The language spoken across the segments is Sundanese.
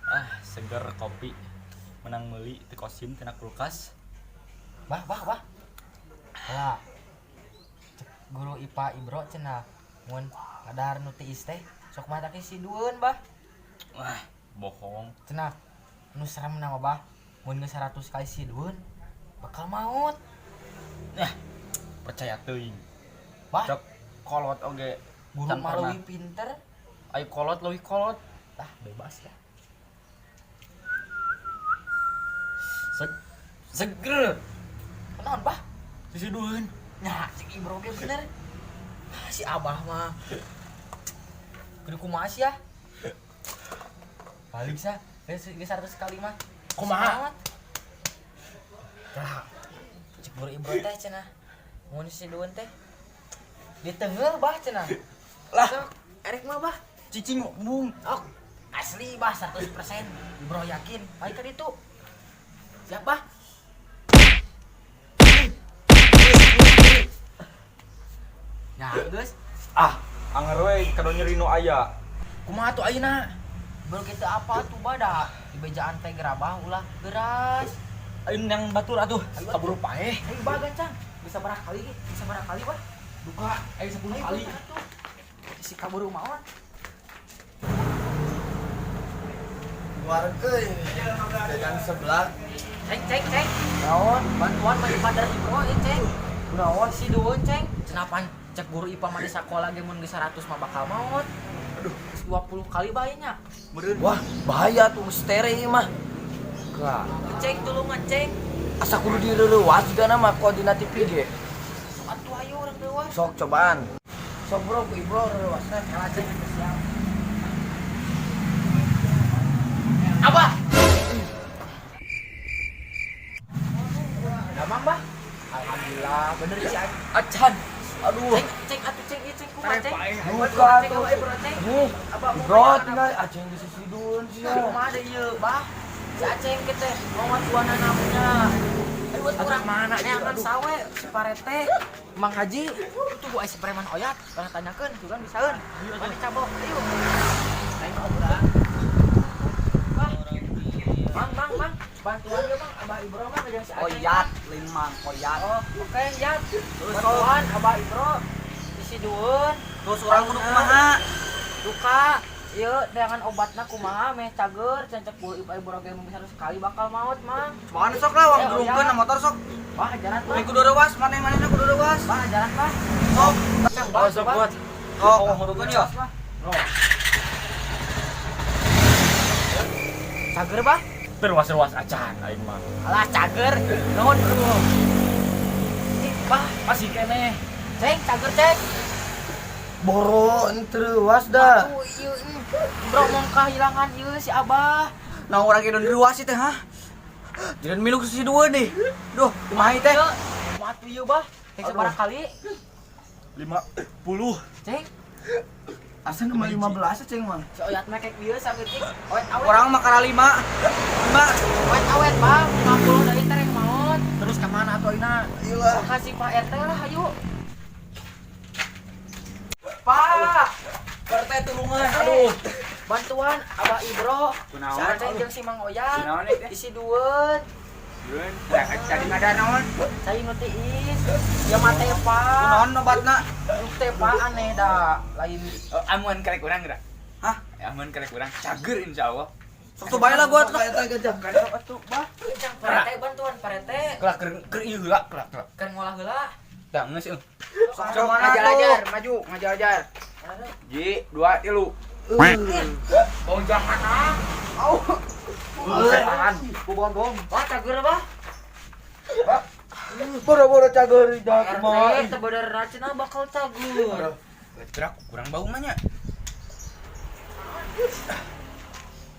Ah, seger kopi. Menang meuli ti Kosim tina kulkas. Bah, bah, bah. Lah. Cek guru IPA Ibro cenah mun ngadahar nu tiis teh sok mata sidueun, bah. Wah, bohong. Cenah nu serem nama, bah. Mun geus 100 kali sidueun bakal maut. Nah, percaya teuing. Bah, Cek kolot oge. Guru Can mah pernah. Leuwih pinter. Ayo kolot leuwih kolot. Tah, bebas ya. Seger. Kunaon, bah? Sisidueun. Nya, cek Ibro ge bener. Ah, si Abah mah. Kudu kumaha sih ya? Balik sah. Geus geus 100 kali mah. Kumaha? Semangat. Tah. Cek guru Ibro teh cenah. Mun sidueun teh ditengeul, bah, cenah. Lah. Sok, erek mah, bah. Cicing bung. Oh, asli, bah, 100%. Ibro yakin. Baik kan itu. Siap, bah? Nah, geus. Ah, anger we kado nyeri nu aya. Kumaha tuh ayeuna? Baru kita apa tuh bada? Di bejaan teh gerabah ulah geras. Ayo yang batur atuh. Ayo, Kaburu paeh. Ayo, bah, gancang. Bisa berapa kali? Bisa berapa kali, bah? Duka, ayo 10 Ayo, kali. bah, atuh. Si kaburu maot. Wareg euy. Jajan sebelah. Ceng, ceng, ceng. Naon? Bantuan mah pada Ibro ieu, ceng. Kunaon sidueun, ceng? Cenah pan cek guru IPA mah di sakola ge mun geus 100 mah bakal maot. Aduh, 20 kali bae nya. Meureun. Wah, bahaya tuh misteri ieu mah. Ka. Ceng, tulungan, ceng. Asa kudu direuwas juga mah koordinat TV ge. Sok atuh ayo urang leuwas. Sok cobaan. Sok bro, ku Ibro reuwasna. Kalah, ceng, geus siap. Abah. Damang, bah. Alhamdulillah, bener sih. Acan. Aduh. Ceng, ceng atuh ceng, ieu ceng kumaha ceng? Duka Ceng, tuh. abah Ibro ceng. Nih, Abah mau Ibro bayar tinggal aceng di sisidun sih. Kumaha deui ieu, bah? Si Aceng ke teh mau tuanana namanya. Ayo buat urang mana ieu, neangan aduh. Sawe si parete Mang Haji itu gua si preman oyat pernah tanyakeun tuh kan bisaeun. Mana cabok ayo. Ayo urang. Bah. Mang, mang, mang, bantuan dia, Bang, Abah Ibro mah ngajak si Aceng. Oyat, lain mang, oyat. Oh, oke, ya. Bantuan Abah Ibro disidueun. Terus urang kudu kumaha? Duka. Ieu neangan obatna kumaha meh cager cek guru Ibu Ibro ge mun sekali bakal maut, Mang. Mana sok lah, wang Eh, durungkeun oyat. na motor sok. Wah, jalan, Bang. Ini kudu reuwas, maneh-manehna kudu reuwas. Bah, jalan, Bah. Sok. Cang, bah, Oh, sok bah. buat. Sok, ngurungkeun ya. Bah. Cager, bah. Terwas-ruas acan aing mah. Alah, cager. Nuhun, bro. Ih, bah, Masih keneh. ceng, cager, ceng. Boro ente reuwas dah. Atuh, ieu Bro mau kehilangan ieu si Abah. Nah, urang ge reuwas teh, hah? Jadi milu sidueun deh. Duh, kumaha ieu teh? Ieu, kumaha tuh ieu, bah? Ceng sabaraha kali? 50. Ceng, Asa nomor 15 ceng mah. si oyat mah kayak bieu saeutik. Awet-awet. Urang mah kara 5. 5. Awet-awet, Bang. 50 deui teh rek maot. Terus ka mana atuh ayeuna? Ayolah. Kasih Pak RT lah, ayo. Pak, RT tulungan. aduh. Bantuan Abah Ibro. Kunaon? Si Aceng jeung si Mang Oyan. Kunaon ieu teh? Disidueun. Dueun. Tadi ngada naon? Cai nu tiis. Ya mate, Pak. Kunaon obatna? Nu teh, Pak, aneh da. Lain Oh, amun karek urang geura. Hah? Amun karek urang cager insyaallah. Sok tuh bae lah gua tuh. Eta gajah. Atuh, bah. Cang parete bantuan parete. Kelak keur keur ieu heula, kelak kelak. Keur ngolah heula. Tah geus euy. Sok sok mana Ngajar-ajar, tuh? maju, ngajar-ajar. Ji, dua, tilu. Bau jahat ah. Au. Setan. Bogong. Wah, cager, bah. Boro-boro cager jahat RT kumaha. teu bener cenah bakal cager. Gerak kurang bau mah nya.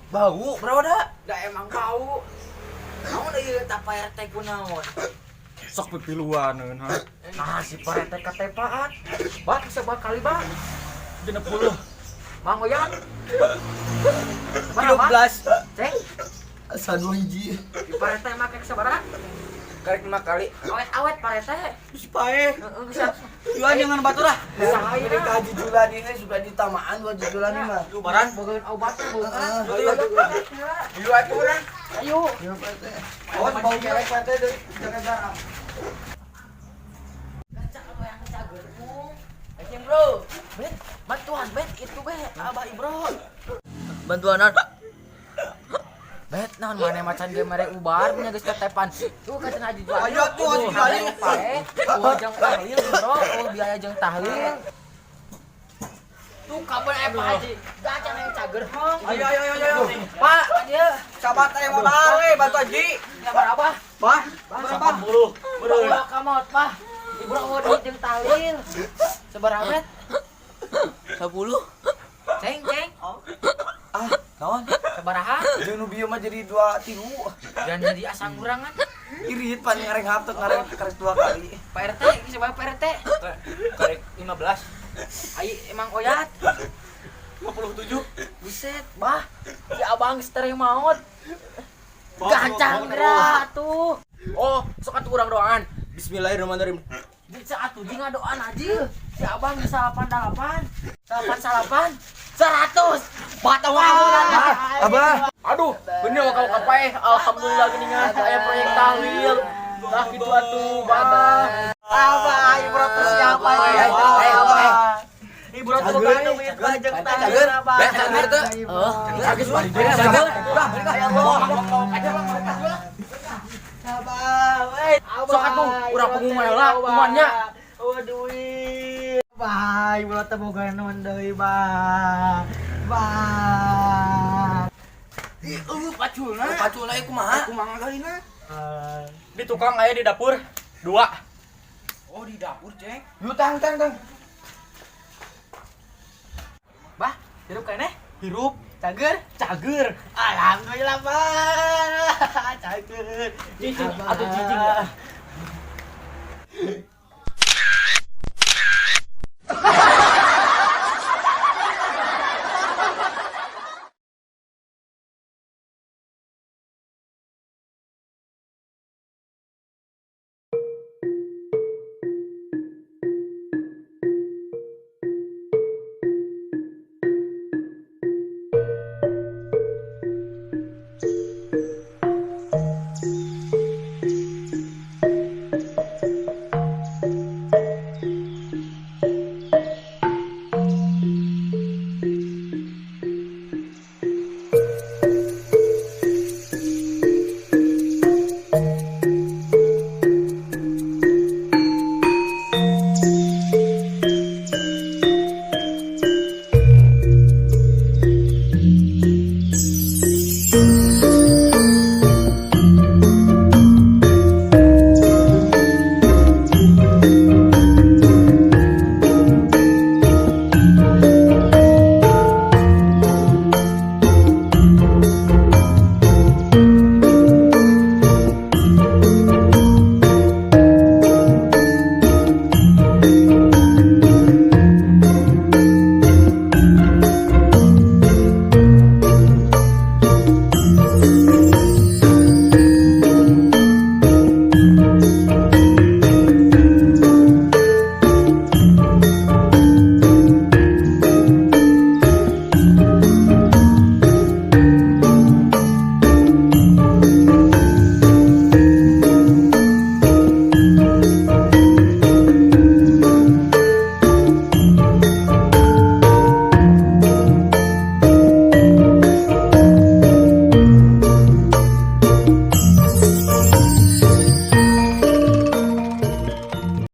Bau, berapa dah? Da emang bau. Naon ieu tah Pak RT kunaon? Sok pipiluan ha. Nah, si Pak RT katepaan. Bah, bisa kali, bah. 60. Mang Oyan. Berapa? 13. Ceng, Asa dua hiji. di Pak RT make sabaraha? Karek 5 kali. Awet-awet Pak RT. Si pae. Heeh, bisa. Yuan jangan batur ah. Bisa Mereka haji julan ini suka ditamaan buat julan ini mah. Lu baran. Bogain obat tuh. Heeh. Ayo atuh urang. Ayo. Iya, Pak RT. Awas bau kelek Pak RT deui. Jaga jarak. Gancang apa yang cager mung. Ayo bro. Bet, bantuan bet itu bet Abah Ibro. Bantuanan. Bet, naon maneh macan ge mere ubar nya geus ketepan. Tuh kacen haji jual. Ayo tuh, haji jual. Pae. Oh jeung tahlil bro, oh biaya jeung tahlil. Tuh kabar aya Pak Haji. Gacan yang cager hong. Ayo ayo ayo ayo. Pak, dia Sabat aya modal we bantu haji. kabar abah. Bah, berapa? 80. Bro, kamot, Pak. Ibro eueuh duit jeung tahlil. Sabaraha bet? 10. Ceng, ceng. Ah, naon? Sabaraha? Jeung nu bieu mah jadi 2 tilu. Jangan jadi asang kurangan. Irit pan ngareng haptek ngareng karek 2 kali. Pak RT, ini sabaraha Pak RT? Karek 15. Ai emang oyat. 57. Buset, bah. Si abang stereng maut. Gancang geura tuh. Oh, sok atuh urang doaan. Bismillahirrahmanirrahim. Di saat tuh jeung ngadoan aja. Si abang bisa 88. 88 100. Batang Abah. Aduh, bener kau kapae. Alhamdulillah geuningan aya proyek tahlil. Tah kitu atuh, bah. Abah, Ibro tuh siapa ya? Eh, Ibro tuh bukan duit bajak Cager, tangan. bet cager tuh. Oh, Cager cager. Bah, ya Allah. Sok atuh urang pengumuman heula, pengumumannya. Oh duit. Bah, Ibro teh boga naon deui, bah. Bah. Ih, eueuh paculna. Paculna ieu kumaha? Kumaha kalina? Di tukang aya di dapur. 2. Oh, di dapur, Ceng. Yu tang tang tang. Bah, hirup keneh? Hirup, Cager? cager. Alhamdulillah, Bah. Cager. Cicing atuh cicing.